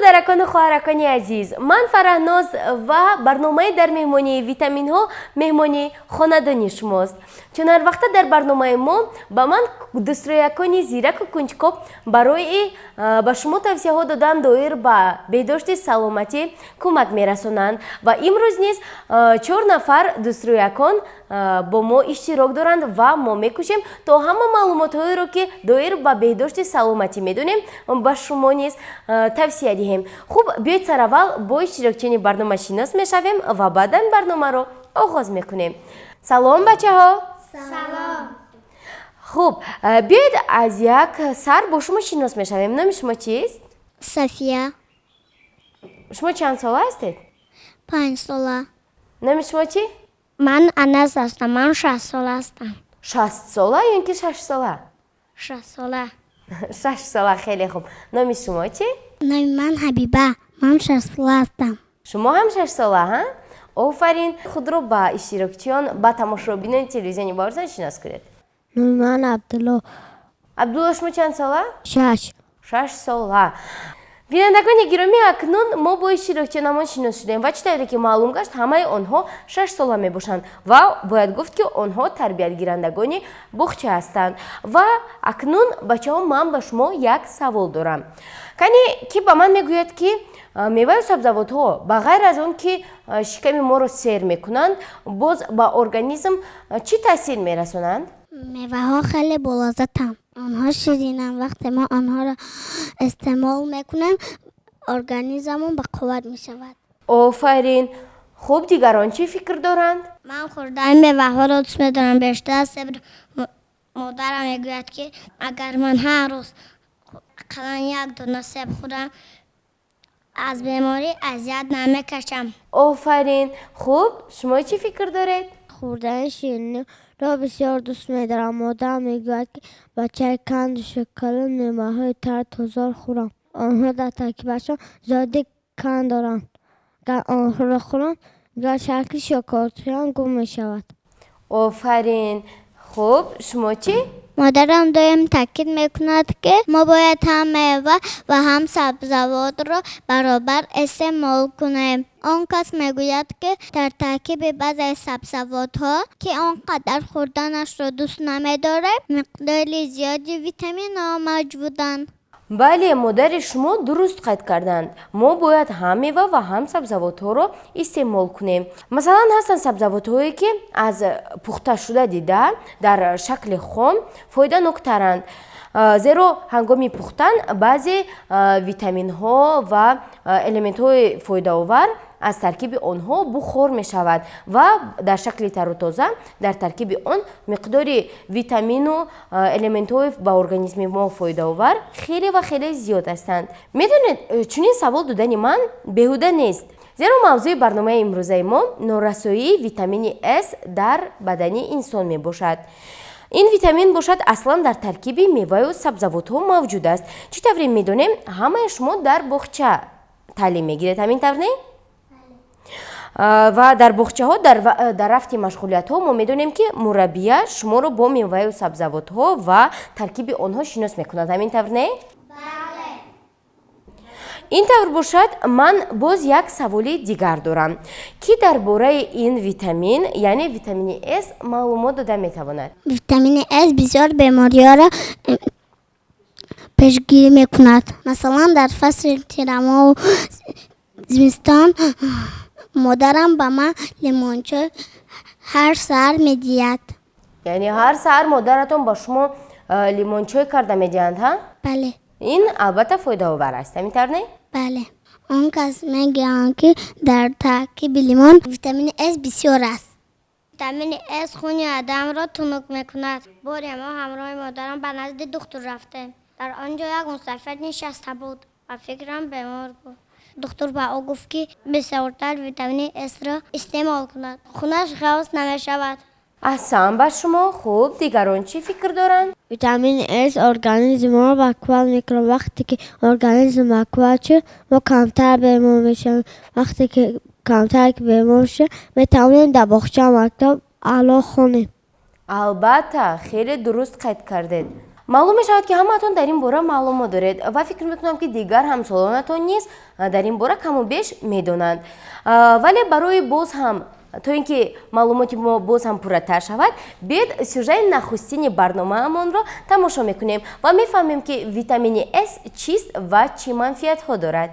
Бародаракону хоҳаракони азиз, ман Фараҳноз ва барномаи «Дар меҳмонии витаминҳо» меҳмони хонадони шумост. Чун ҳар вақта дар барномаи мо ба ман дӯстрӯякони зираку кунҷкоб барои ба шумо тавсияҳо додан доир ба беҳдошти саломатӣ кӯмак мерасонанд ва имрӯз низ чор нафар дӯстрӯякон бо мо иштирок доранд ва мо мекӯшем, то ҳама маълумотҳоеро, ки доир ба беҳдошти саломатӣ медонем, ба шумо низ тавсия диҳем. Хуб, биёед, сараввал бо иштирокчиёни барнома шинос мешавем ва баъдан барномаро оғоз мекунем. Салом, бачаҳо! Салом. Хуб, биёед, аз як сар бо шумо шинос мешавем. Номи шумо чист? София. Шумо чанд сола ҳастед? 5 сола. Номи шумо чӣ? Ман Анас ҳастам, ман 6 сола ҳастам. 60 сола ё ин ки 6 сола? 6 сола. 6 сола, хеле хуб. Номи шумо чӣ? Номи ман Ҳабиба, ман 6 сола ҳастам. Шумо ҳам 6 сола, ҳа? Офарин. Худро ба иштирокчиён, ба тамошобинони телевизиони Баҳористон шинос кунед. Номи ман Абдулло. Абдулло, шумо чанд сола? 6. 6 сола. Бинандагони гиромӣ, акнун мо бо иштирокчиёнамон шинос шудем ва чӣ тавре ки маълум гашт, ҳамаи онҳо 6 сола мебошанд ва бояд гуфт, ки онҳо тарбиятгирандагони боғча ҳастанд. Ва акнун, бачаҳо, ман ба шумо як савол дорам. Кане, ки ба ман мегӯяд, ки меваю сабзавотҳо ба ғайр аз он ки шиками моро сер мекунанд, боз ба организм чӣ таъсир мерасонанд? Меваҳо хеле болаззатанд, онҳо ширинанд. Вақте мо онҳоро истеъмол мекунем, организмамон ба қувват мешавад. Офарин. Хуб, дигарон чӣ фикр доранд? Ман хӯрдани меваҳоро дӯст медорам, бештар аз себ. Модарам мегӯяд, ки агар ман ҳар рӯз ақаллан як дона себ хӯрам, аз беморӣ азият намекашам. Офарин. Хуб, шумо чӣ фикр доред? Хӯрдани шириниро бисёр дӯст медорам. Модарам мегӯяд, ки ба чай, қанду шакару меваҳои тару тозаро хӯрам. Онҳо дар таркибашон зиёди қанд доранд. Агар онҳоро хӯрам, дигар шакли шоколадҳоям гум мешавад. Офарин. Хуб, шумо чӣ? Модарам доим таъкид мекунад, ки мо бояд ҳам мева ва ҳам сабзавотро баробар истеъмол кунем. Он кас мегӯяд, ки дар таркиби баъзе сабзавотҳо, ки он қадар хӯрданашро дӯст намедорем, миқдори зиёди витаминҳо мавҷуданд. Бале, модари шумо дуруст қайд карданд. Мо бояд ҳам мева ва ҳам сабзавотҳоро истеъмол кунем. Масалан, ҳастанд сабзавотҳое, ки аз пухташуда дида дар шакли хом фоиданоктаранд, зеро ҳангоми пухтан баъзе витаминҳо ва элементҳои фоидаовар аз таркиби онҳо бухор мешавад ва дар шакли тару тоза дар таркиби он миқдори витамину элементҳои ба организми мо фоидаовар хеле ва хеле зиёд ҳастанд. Медонед, чунин савол додани ман беҳуда нест, зеро мавзӯи барномаи имрӯзаи мо норасоии витамини С дар бадани инсон мебошад. Ин витамин бошад, аслан дар таркиби меваю сабзавотҳо мавҷуд аст. Чӣ тавре медонем, ҳамаи шумо дар боғча таълим мегиред, ҳамин тавр не? Ва дар боғчаҳо дар рафти машғулиятҳо мо медонем, ки мураббия шуморо бо меваю сабзавотҳо ва таркиби онҳо шинос мекунад, ҳамин тавр не? Ин тавр бошад, ман боз як саволи дигар дорам: ки дар бораи ин витамин, яъне витамини С, маълумот дода метавонад? Витамини С бисёр бемориҳоро пешгирӣ мекунад. Масалан, дар фасли тирамоҳу зимистон модарам ба ман лимончой ҳар саҳар медиҳад. Яъне ҳар саҳар модаратон ба шумо лимончой карда медиҳанд, ҳа? Бале. Ин албатта фоидаовар аст, ҳамин тавр не? Бале, он кас мегӯянд, ки дар таркиби лимон витамини С бисёр аст. Витамини С хуни адамро тунук мекунад. Боре мо ҳамроҳи модарам ба назди духтур рафтем. Дар он ҷо як мусафир нишаста буд ва фикрам, бемор буд. Духтур ба ӯ гуфт, ки бисёртар витамини Сро истеъмол кунад, хунаш ғафз намешавад. Аҳсан ба шумо. Хуб, дигарон чӣ фикр доранд? Витамини С организмро бақувват мекунад. Вақте ки организм бақувват шуд, мо камтар бемор мешавем. Вақте ки камтар бемор шудем, метавонем дар боғча, мактаб аъло хонем. Албатта, хеле дуруст қайд кардед. Маълум мешавад, ки ҳамаатон дар ин бора маълумот доред ва фикр мекунам, ки дигар ҳамсолонатон низ дар ин бора каму беш медонанд. Вале барои боз ҳам то ин ки маълумоти мо боз ҳам пурратар шавад, биёед, сюжаи нахустини барномаамонро тамошо мекунем ва мефаҳмем, ки витамини С чист ва чӣ манфиатҳо дорад.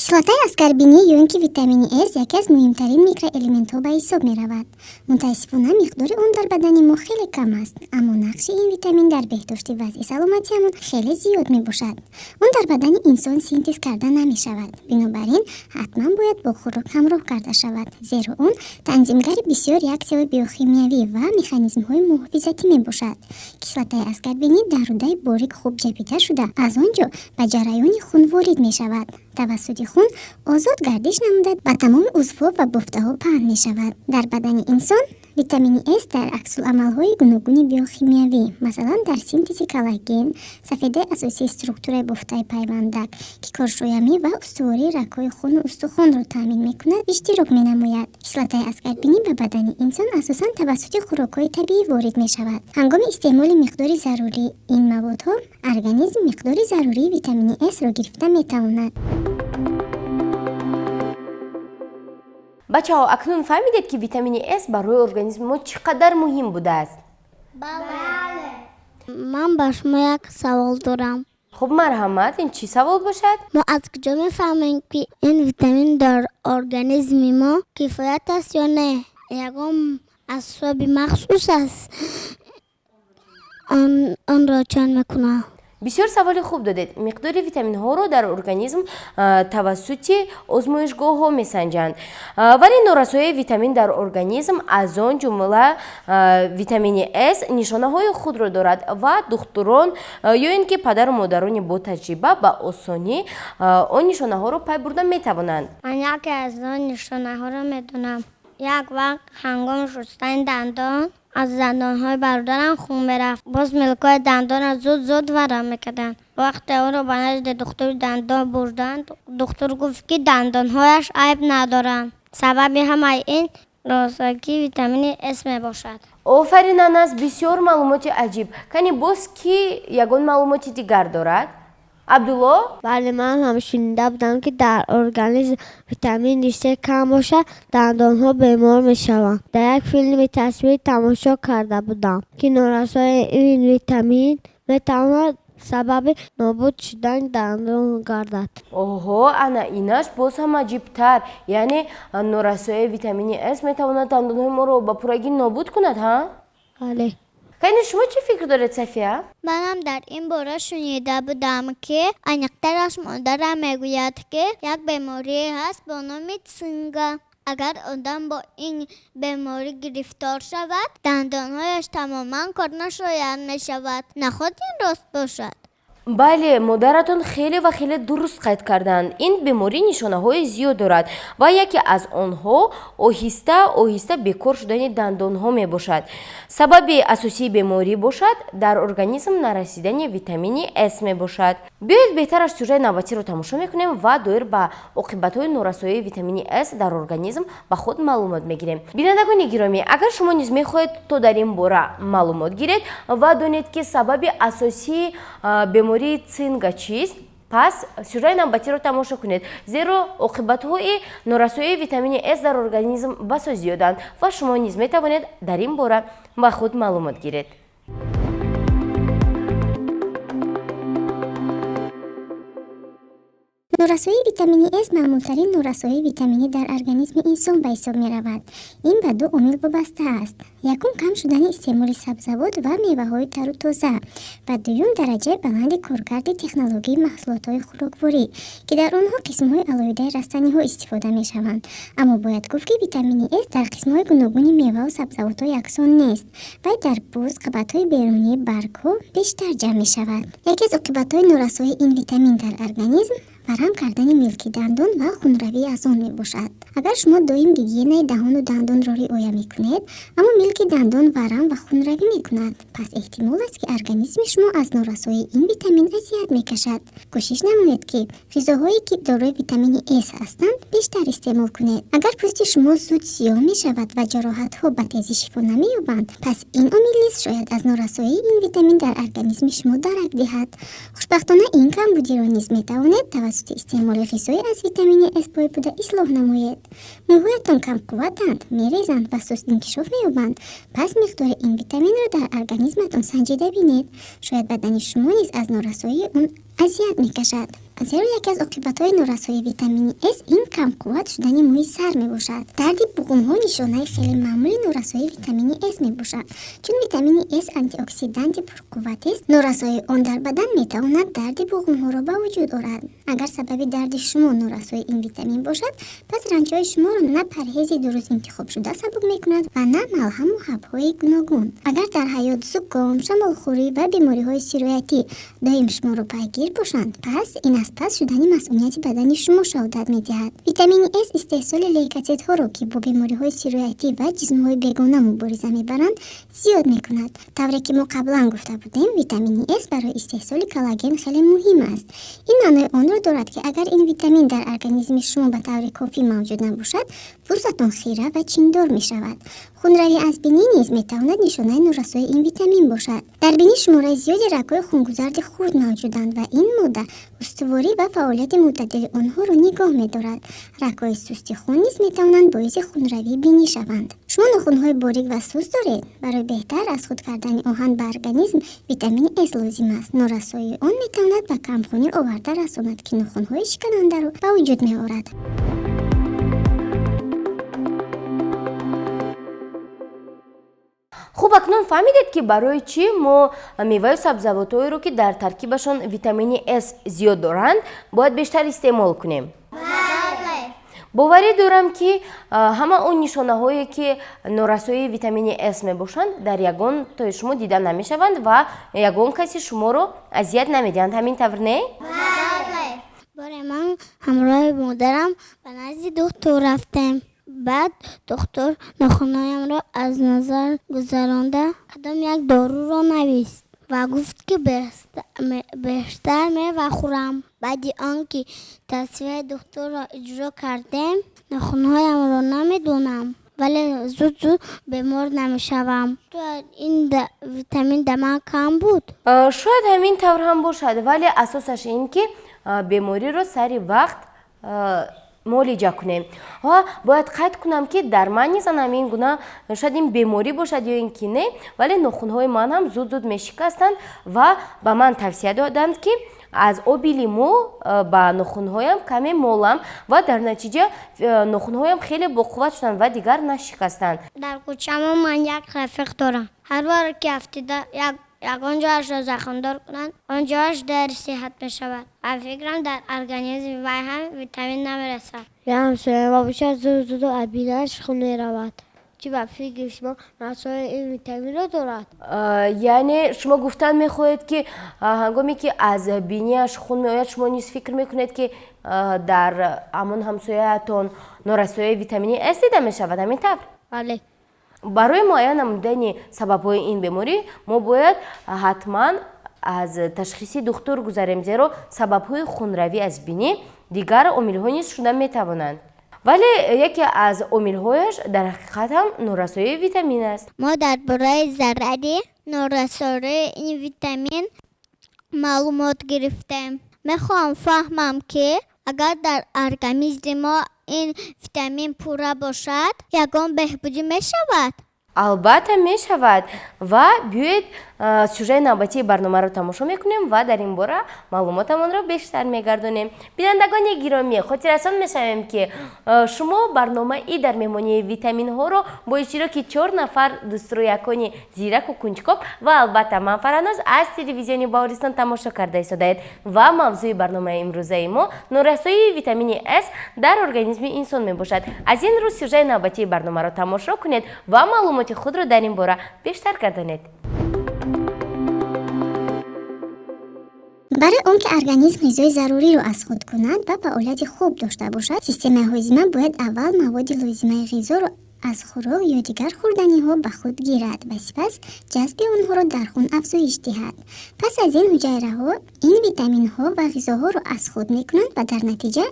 Кислотаи аскорбинӣ ё ин ки витамини С яке аз муҳимтарин микроэлементҳо ба ҳисоб меравад. Мутаассифона, миқдори он дар бадани мо хеле кам аст, аммо нақши ин витамин дар беҳдошти вазъи саломатиамон хеле зиёд мебошад. Он дар бадани инсон синтез карда намешавад, бинобар ин ҳатман бояд бо хӯрок ҳамроҳ карда шавад, зеро он танзимгари бисёр реаксияҳои биохимиявӣ ва механизмҳои муҳофизатӣ мебошад. Кислотаи аскорбинӣ дар рӯдаи борик хуб ҷабида шуда, аз он ҷо ба ҷараёни хун ворид мешавад, тавассути хун озод гардиш намуда, ба тамоми узвҳо ва бофтаҳо паҳн мешавад. Дар бадани инсон витамини С дар аксуламалҳои гуногуни биохимиявӣ, масалан, дар синтези коллаген, сафедаи асосии структураи бофтаи пайвандак, ки коршоямӣ ва устувории рагҳои хуну устухонро таъмин мекунад, иштирок менамояд. Кислотаи аскорбинӣ ба бадани инсон асосан тавассути хӯрокҳои табиӣ ворид мешавад. Ҳангоми истеъмоли миқдори зарурии ин маводҳо организм миқдори зарурии витамини Сро гирифта метавонад. Бачаҳо, акнун фаҳмидед, ки витамини С барои организми мо чӣ қадар муҳим будааст? Бале. Ман ба шумо як савол дорам. Хуб, марҳамат, ин чӣ савол бошад? Мо аз куҷо мефаҳмем, ки ин витамин дар организми мо кифоят аст ё не? Ягон асбоби махсус аст, онро чен мекунад? Бисёр саволи хуб додед. Миқдори витаминҳоро дар организм тавассути озмоишгоҳҳо месанҷанд, вале норасоии витамин дар организм, аз он ҷумла витамини С, нишонаҳои худро дорад ва духтурон ё ин ки падару модарони ботаҷриба ба осонӣ он нишонаҳоро пай бурда метавонанд. Ман яке аз он нишонаҳоро медонам. Як вақт ҳангоми шустани дандон аз дандонҳои бародарам хун мерафт. Боз милкҳои дандонро зуд зуд варам мекарданд. Вақте ӯро ба назди духтури дандон бурданд, духтур гуфт, ки дандонҳояш айб надоранд. Сабаби ҳамаи ин норасоии витамини С мебошад. Офарин, Анас, бисёр маълумоти аҷиб. Кани, боз кӣ ягон маълумоти дигар дорад? Абдулло? Бале, ман ҳам шунида будам, ки дар организм витамини С кам бошад, дандонҳо бемор мешаванд. Дар як филми тасвирӣ тамошо карда будам, ки норасоии ин витамин метавонад сабаби нобуд шудани дандон гардад. Оҳо, ана инаш боз ҳам аҷибтар. Яъне норасоии витамини С метавонад дандонҳои моро ба пуррагӣ нобуд кунад, ҳа? Бале. Кайни, шумо чӣ фикр доред, Сафия? Манам дар ин бора шунида будам, ки аниқтараш модарам мегӯяд, ки як беморие ҳаст бо номи цинга. Агар одам бо ин беморӣ гирифтор шавад, дандонҳояш тамоман корнашоянд мешавад. Наход ин рост бошад? Бале, модаратон хеле ва хеле дуруст қайд карданд. Ин беморӣ нишонаҳои зиёд дорад ва яке аз онҳо оҳиста оҳиста бекор шудани дандонҳо мебошад. Сабаби асосии беморӣ бошад, дар организм нарасидани витамини С мебошад. Биёед, беҳтараш сюжаи навбатиро тамошо мекунем ва доир ба оқибатҳои норасоии витамини С дар организм ба худ маълумот мегирем. Бинандагони гиромӣ, агар шумо низ мехоҳед, то дар ин бора маълумот гиред ва донед, ки сабаби асосии бемории цинга чист, пас сюжаи навбатиро тамошо кунед, зеро оқибатҳои норасоии витамини С дар организм басо зиёданд ва шумо низ метавонед дар ин бора ба худ маълумот гиред. Норасоии витамини С маъмултарин норасоии витаминӣ дар организми инсон ба ҳисоб меравад. Ин ба ду омил вобаста аст: якум, кам шудани истеъмоли сабзавот ва меваҳои тару тоза, ва дуюм, дараҷаи баланди коркарди технологии маҳсулотҳои хӯрокворӣ, ки дар онҳо қисмҳои алоҳидаи растаниҳо истифода мешаванд. Аммо бояд гуфт, ки витамини С дар қисмҳои гуногуни меваву сабзавотҳо яксон нест. Вай дар пӯст, қабатҳои берунии баргҳо бештар ҷамъ мешавад. Яке аз оқибатҳои норасоии ин витамин дар организм варам кардани милки дандон ва хунравӣ аз он мебошад. Агар шумо доим гигиенаи даҳону дандонро риоя мекунед, аммо Милки дандон варам ва хунравӣ мекунад. Пас эҳтимол аст, ки организми шумо аз норасоии ин витамин азият мекашад. Кӯшиш намоед, ки ғизоҳое, ки дорои витамини С ҳастанд, бештар истеъмол кунед. Агар пӯсти шумо зуд сиёҳ мешавад ва ҷароҳатҳо ба тезӣ шифо намеёбанд, пас ин омил низ шояд аз норасоии ин витамин дар организми шумо дарак диҳад. Хушбахтона, ин камбудиро низ метавонед тавассути истеъмоли ғизое аз витамини С бой буда ислоҳ намоед. Мӯйҳоятон камқувватанд, мерезанд ва суст инкишоф меёбанд? Пас миқдори ин витаминро дар организматон санҷида бинед. Шояд бадани шумо низ аз норасоии он азият мекашад, зеро яке аз оқибатҳои норасоии витамини С ин камқувват шудани мӯи сар мебошад. Дарди буғумҳо нишонаи хеле маъмули норасоии витамини С мебошад. Чун витамини С антиоксиданти пурқувватест, норасоии он дар бадан метавонад дарди буғумҳоро ба вуҷуд орад. Агар сабаби дарди шумо норасоии ин витамин бошад, пас ранҷҳои шуморо на парҳези дуруст интихобшуда сабук мекунад ва на малҳаму ҳабҳои гуногун. Агар дар ҳаёт зуком, шамолхӯрӣ ва бемориҳои сироятӣ доим шуморо пайгир бошанд, пас ин аз паст шудани масунияти бадани шумо шаҳодат медиҳад. Витамини С истеҳсоли лейкоцитҳоро, ки бо бемориҳои сироятӣ ва ҷисмҳои бегона мубориза мебаранд, зиёд мекунад. Тавре ки мо қаблан гуфта будем, витамини С барои истеҳсоли коллаген хеле муҳим аст. Ин маънои онро дорад, ки агар ин витамин дар организми шумо ба таври кофӣ мавҷуд набошад, пӯстатон хира ва чиндор мешавад. Хунравӣ аз бинӣ низ метавонад нишонаи норасоии ин витамин бошад. Дар бинӣ шумораи зиёди рагҳои хунгузарди хурд мавҷуданд ва ин модда устуворӣ ва фаъолияти мӯътадили онҳоро нигоҳ медорад. Рагҳои сусти хун низ метавонанд боиси хунравии бинӣ шаванд. Шумо нохунҳои борик ва суст доред? Барои беҳтар аз худ кардани оҳан ба организм витамини С лозим аст. Норасоии он метавонад ба камхунӣ оварда расонад, ки нохунҳои шиканандаро ба вуҷуд меорад. Хуб, акнун фаҳмидед, ки барои чӣ мо меваю сабзавотҳоеро, ки дар таркибашон витамини С зиёд доранд, бояд бештар истеъмол кунем? Боварӣ дорам, ки ҳама он нишонаҳое, ки норасоии витамини С мебошанд, дар ягон тои шумо дида намешаванд ва ягон каси шуморо азият намедиҳанд. Ҳамин тавр, не? Боре ман ҳамроҳи модарам ба назди духтур рафтем. Баъд духтур нохунҳоямро аз назар гузаронда, кадом як доруро навист ва гуфт, ки бештар мева хӯрам. Баъди он ки тавсияи духтурро иҷро кардем, нохунҳоямро намедонам, вале зуд зуд бемор намешавам. Шояд ин витамин дар ман кам буд. Шояд ҳамин тавр ҳам бошад, вале асосаш ин ки бемориро сари вақт муолиҷа кунем. Ва бояд қайд кунам, ки дар ман низ ана ҳамин гуна, шояд ин беморӣ бошад ё ин ки не, вале нохунҳои ман ҳам зуд зуд мешикастанд ва ба ман тавсия доданд, ки аз оби лимӯ ба нохунҳоям каме молам ва дар натиҷа нохунҳоям хеле боқувват шуданд ва дигар нашикастанд. Дар кӯчамо ман як рафиқ дорам. Ҳар боре ки афтида ягон ҷояшро захмдор кунанд, он ҷояш дер сиҳат мешавад. Ба фикрам, дар организми вай ҳам витамин намерасад. Як ҳамсояи мо бошад, зуд зуд аз бинааш хун меравад. Чӣ ба фикри шумо норасоии ин витаминро дорад? Яъне шумо гуфтан мехоҳед, ки ҳангоме ки аз бинияш хун меояд, шумо низ фикр мекунед, ки дар ҳамон ҳамсояатон норасоии витамини С дида мешавад, ҳамин тавр? Бале. Барои муайян намудани сабабҳои ин беморӣ мо бояд ҳатман аз ташхиси духтур гузарем, зеро сабабҳои хунравӣ аз бинӣ дигар омилҳо низ шуда метавонанд, вале яке аз омилҳояш дар ҳақиқат ҳам норасоии витамин аст. Мо дар бораи зарари норасоии ин витамин маълумот гирифтем. Мехоҳам фаҳмам, ки агар дар организми мо ин витамин пурра бошад, ягон беҳбудӣ мешавад? Албатта, мешавад. Ва биёед, сюжаи навбатии барномаро тамошо мекунем ва дар ин бора маълумотамонро бештар мегардонем. Бинандагони гиромӣ, хотиррасон мешавем, ки шумо барномаи «Дар меҳмонии витаминҳоро» бо иштироки чор нафар дӯстрӯякони зираку кунҷкоб ва албатта ман, Фараноз, аз телевизиони Баҳористон тамошо карда истодаед ва мавзӯи барномаи имрӯзаи мо норасоии витамини С дар организми инсон мебошад. Аз ин рӯ сюжаи навбатии барномаро тамошо кунед ва маълумоти худро дар ин бора бештар гардонед. Барои он ки организм ғизои заруриро аз худ кунад ва фаъолияти хуб дошта бошад, системаи ҳозима бояд аввал маводи лозимаи ғизоро аз хӯрок ё дигар хӯрданиҳо ба худ гирад ва сипас ҷазби онҳоро дар хун афзоиш диҳад. Пас аз ин ҳуҷайраҳо ин витаминҳо ва ғизоҳоро аз худ мекунанд ва дар натиҷа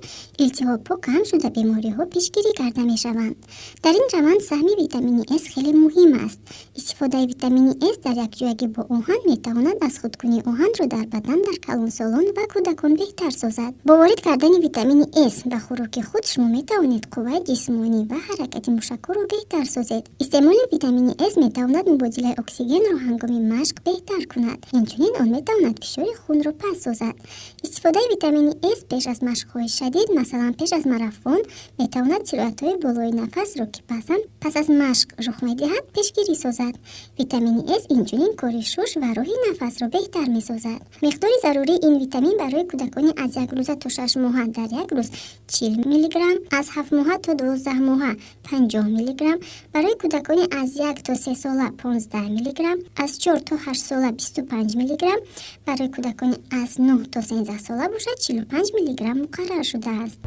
илтиҳобҳо кам шуда, бемориҳо пешгирӣ карда мешаванд. Дар ин раванд саҳми витамини С хеле муҳим аст. Истифодаи витамини С дар якҷоягӣ бо оҳан метавонад аз худкунии оҳанро дар бадан дар калонсолон ва кӯдакон беҳтар созад. Бо ворид кардани витамини С ба хӯроки худ шумо метавонед қувваи ҷисмонӣ ва ҳаракати мушакҳоро беҳтар созед. Истеъмоли витамини С метавонад мубодилаи оксигенро ҳангоми машқ беҳтар кунад. Инчунин он метавонад фишори хунро паст созад. Истифодаи витамини С пеш аз машқҳои шадид, масалан, пеш аз марафон, метавонад сироятҳои болои нафасро, ки баъзан пас аз машқ рух медиҳад, пешгирӣ созад. Витамини С инчунин кори шуш ва роҳи нафасро беҳтар месозад. Миқдори зарурии ин витамин барои кӯдакони аз 1 рӯза то 6 моҳа дар як рӯз 40 миллиграмм, аз 7 моҳа то 12 моҳа 50 миллиграмм, барои кӯдакони аз 1 то 3 сола 15 миллиграмм, аз 4 то 8 сола 25 миллиграмм, барои кӯдакони аз 9 то 13 сола бошад, 45 миллиграмм муқаррар шудааст.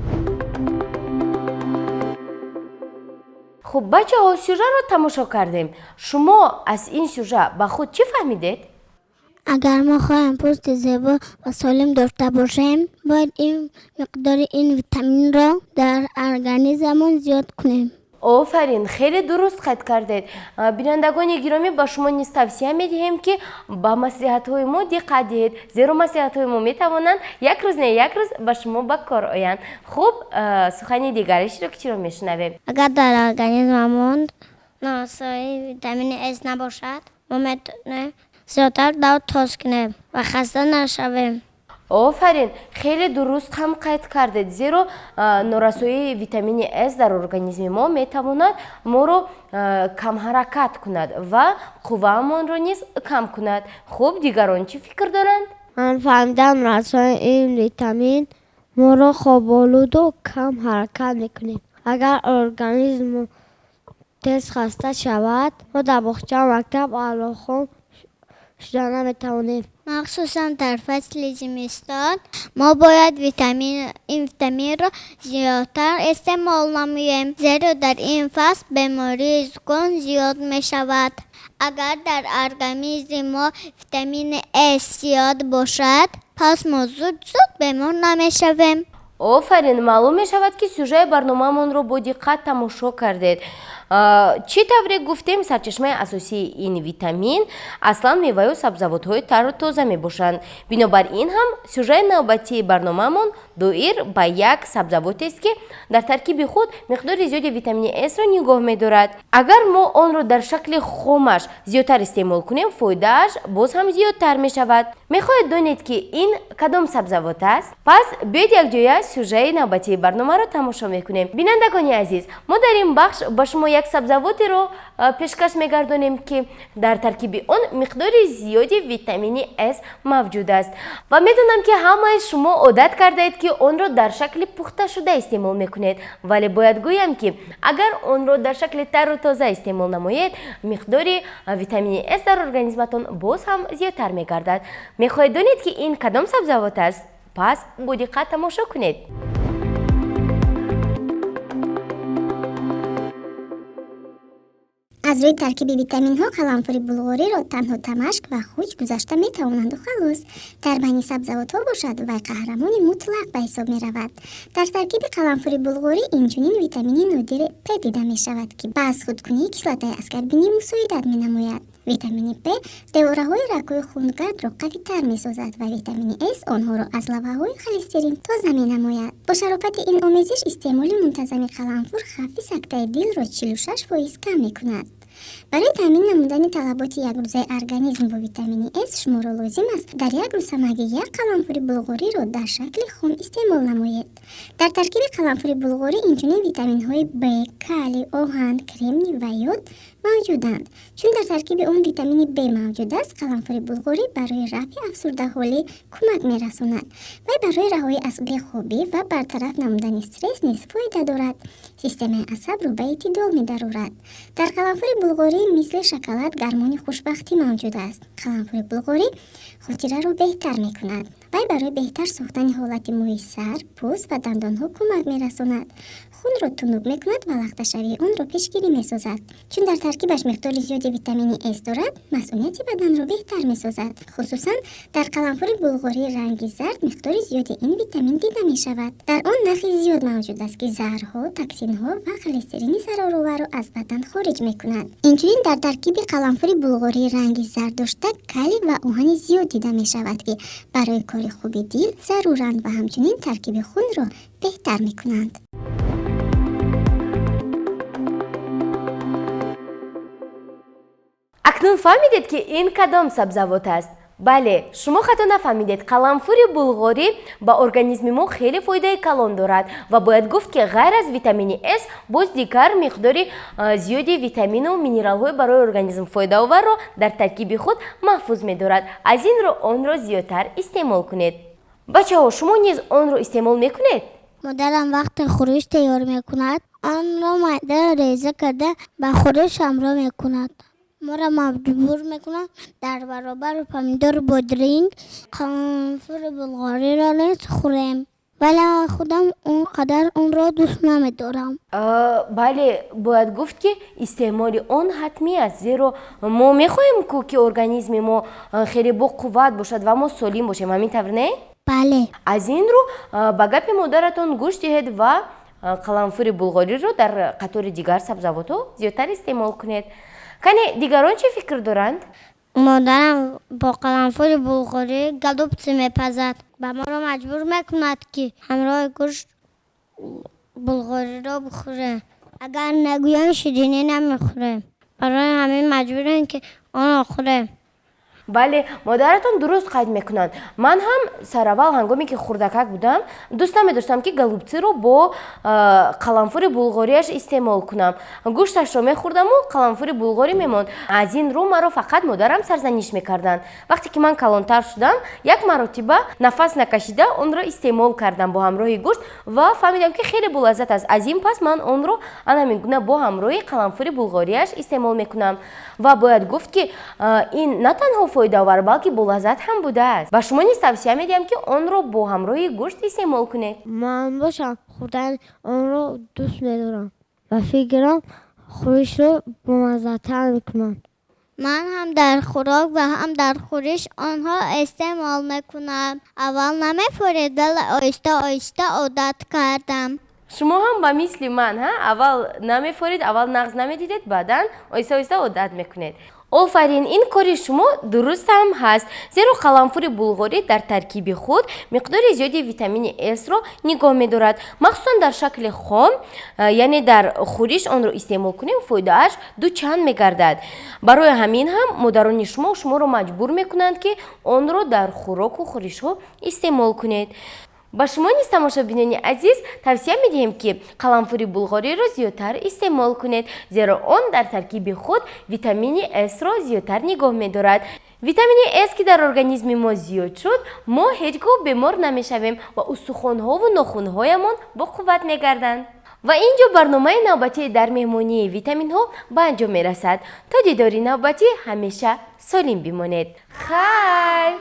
Хуб, бачаҳо, сюжаро тамошо кардем. Шумо аз ин сюжа ба худ чӣ фаҳмидед? Агар мо хоҳем пӯсти зебо ва солим дошта бошем, бояд ин миқдори ин витаминро дар организмамон зиёд кунем. Офарин, хеле дуруст қайд кардед. Бинандагони гиромӣ, ба шумо низ тавсия медиҳем, ки ба маслиҳатҳои мо диққат диҳед, зеро маслиҳатҳои мо метавонанд як рӯз не як рӯз ба шумо ба кор оянд. Хуб, сухани дигари иштирокчиро мешунавем. Агар дар организмамон норасоии витамини С набошад, мо метавонем зиёдтар дав тоз кунем ва хаста нашавем. Офарин, хеле дуруст ҳам қайд кардед, зеро норасоии витамини С дар организми мо метавонад моро камҳаракат кунад ва қувваамонро низ кам кунад. Хуб, дигарон чӣ фикр доранд? Ман фаҳмидам, расои ин витамин моро хоболуду кам ҳаракат мекунем. Агар организм тез хаста шавад, мо дар боғча, мактаб аълохон шуда наметавонем. Махсусан дар фасли зимистон мо бояд ин витаминро зиёдтар истеъмол намоем, зеро дар ин фасл бемории зуком зиёд мешавад. Агар дар организми мо витамини С зиёд бошад, пас мо зуд зуд бемор намешавем. Офарин, маълум мешавад, ки сюжаи барномаамонро бо диққат тамошо кардед. Чӣ тавре гуфтем, сарчашмаи асосии ин витамин аслан меваю сабзавотҳои тару тоза мебошанд. Бинобар ин ҳам сюжаи навбатии барномаамон доир ба як сабзавотест, ки дар таркиби худ миқдори зиёди витамини Сро нигоҳ медорад. Агар мо онро дар шакли хомаш зиёдтар истеъмол кунем, фоидааш боз ҳам зиёдтар мешавад. Мехоҳед донед, ки ин кадом сабзавот аст? Пас биёед, якҷоя сюжаи навбатии барномаро тамошо мекунем. Бинандагони азиз, мо дар ин бахш ба шумо як сабзавотеро пешкаш мегардонем, ки дар таркиби он миқдори зиёди витамини С мавҷуд аст, ва медонам, ки ҳамаи шумо одат кардаед, ки онро дар шакли пухташуда истеъмол мекунед, вале бояд гӯям, ки агар онро дар шакли тару тоза истеъмол намоед, миқдори витамини С дар организматон боз ҳам зиёдтар мегардад. Мехоҳед донед, ки ин кадом сабзавот аст? Пас бо диққат тамошо кунед. Аз рӯи таркиби витаминҳо қаламфури булғориро танҳо тамашк ва хуҷ гузашта метавонанду халос. Дар байни сабзавотҳо бошад, вай қаҳрамони мутлақ ба ҳисоб меравад. Дар таркиби қаламфури булғорӣ инчунин витамини нодири П дида мешавад, ки ба азхудкунии кислотаи аскорбинӣ мусоидат менамояд. Витамини П девораҳои рагҳои хунгардро қавитар месозад ва витамини С онҳоро аз лавҳаҳои холестерин тоза менамояд. Бо шарофати ин омезиш истеъмоли мунтазами қаламфур хавфи сактаи дилро 46% кам мекунад. Барои таъмин намудани талаботи якрӯзаи организм бо витамини С шуморо лозим аст дар як рӯз ҳамагӣ як қаламфури булғориро дар шакли хом истеъмол намоед. Дар таркиби қаламфури булғорӣ инчунин витаминҳои Б, калий, оҳан, кремний ва йод мавҷуданд. Чун дар таркиби он витамини Б мавҷуд аст, қаламфури булғорӣ барои рафъи афсурдаҳолӣ кӯмак мерасонад. Вай барои раҳоӣ аз бехобӣ ва бартараф намудани стресс низ фоида дорад, системаи асабро ба эътидол медарорад. Дар қаламфури булғорӣ мисли шоколад гормони хушбахтӣ мавҷуд аст. Қаламфури булғорӣ хотираро беҳтар мекунад. Вай барои беҳтар сохтани ҳолати мӯи сар, пӯст ва дандонҳо кӯмак мерасонад. Хунро тунук мекунад ва лахташавии онро пешгирӣ месозад. Чун дар таркибаш миқдори зиёди витамини С дорад, масунияти баданро беҳтар месозад. Хусусан дар қаламфури булғории ранги зард миқдори зиёди ин витамин дида мешавад. Дар он нахи зиёд мавҷуд аст, ки заҳрҳо, токсинҳо ва холестерини зарароварро аз бадан хориҷ мекунад. Инчунин дар таркиби қаламфури булғории ранги зард дошта калий ва оҳани зиёд дида мешавад, ки барои кори хуби дил заруранд ва ҳамчунин таркиби хунро беҳтар мекунанд. Акнун фаҳмидед, ки ин кадом сабзавот аст? Бале, шумо хато нафаҳмидед. Қаламфури булғорӣ ба организми мо хеле фоидаи калон дорад ва бояд гуфт, ки ғайр аз витамини С боз дигар миқдори зиёди витамину минералҳои барои организм фоидаоварро дар таркиби худ маҳфуз медорад. Аз ин рӯ онро зиёдтар истеъмол кунед. Бачаҳо, шумо низ онро истеъмол мекунед? Модарам вақте хӯриш тайёр мекунад, онро майда реза карда ба хӯриш ҳамроҳ мекунад. Моро маҷбур мекунад дар баробари помидору бодринг қаламфури булғориро низ хӯрем. Вале худам он қадар онро дӯст намедорам. Бале, бояд гуфт, ки истеъмоли он ҳатмӣ аст, зеро мо мехоҳем ку, ки организми мо хеле боқувват бошад ва мо солим бошем. Ҳамин тавр, не? Бале. Аз ин рӯ ба гапи модаратон гӯш диҳед ва қаламфури булғориро дар қатори дигар сабзавотҳо зиёдтар истеъмол кунед. Кане, дигарон чӣ фикр доранд? Модарам бо қаламфури булғорӣ голубцы мепазад. Ба моро маҷбур мекунад, ки ҳамроҳи гӯшт булғориро бихӯрем. Агар нагӯем, ширинӣ намехӯрем. Барои ҳамин маҷбурем, ки онро хӯрем. Бале, модаратон дуруст қайд мекунанд. Ман ҳам сараввал, ҳангоме ки хурдакак будам, дӯст намедоштам, ки голубцы ро бо қаламфури булғорияш истеъмол кунам. Гӯшташро мехӯрдаму қаламфури булғорӣ мемонд. Аз ин рӯ маро фақат модарам сарзаниш мекарданд. Вақте ки ман калонтар шудам, як маротиба нафас накашида онро истеъмол кардам бо ҳамроҳи гӯшт ва фаҳмидам, ки хеле болаззат аст. Аз ин пас ман онро ана ҳамин гуна бо ҳамроҳи қаламфури булғорияш истеъмол мекунам. Ва бояд гуфт, ки ин на танҳо фоидаовар, балки болаззат ҳам будааст. Ба шумо низ тавсия медиҳам, ки онро бо ҳамроҳи гӯшт истеъмол кунед. Ман бошам, хӯрдани онро дӯст медорам. Ба фикрам, хӯришро бомаззатар мекунад. Ман ҳам дар хӯрок ва ҳам дар хӯриш онҳо истеъмол мекунам. Аввал намефорид, вале оҳиста оҳиста одат кардам. Шумо ҳам ба мисли ман, ҳа, аввал намефорид, аввал нағз намедидед, баъдан оҳиста оҳиста одат мекунед. Офарин, ин кори шумо дуруст ҳам ҳаст, зеро қаламфури булғорӣ дар таркиби худ миқдори зиёди витамини Сро нигоҳ медорад. Махсусан дар шакли хом, яъне дар хӯриш онро истеъмол кунем, фоидааш дучанд мегардад. Барои ҳамин ҳам модарони шумо шуморо маҷбур мекунанд, ки онро дар хӯроку хӯришҳо истеъмол кунед. Ба шумо низ, тамошобинони азиз, тавсия медиҳем, ки қаламфури булғориро зиёдтар истеъмол кунед, зеро он дар таркиби худ витамини Сро зиёдтар нигоҳ медорад. Витамини С ки дар организми мо зиёд шуд, мо ҳеҷ гоҳ бемор намешавем ва устухонҳову нохунҳоямон боқувват мегарданд. Ва ин ҷо барномаи навбатии «Дар меҳмонии витаминҳо» ба анҷом мерасад. То дидори навбатӣ ҳамеша солим бимонед. Хайр.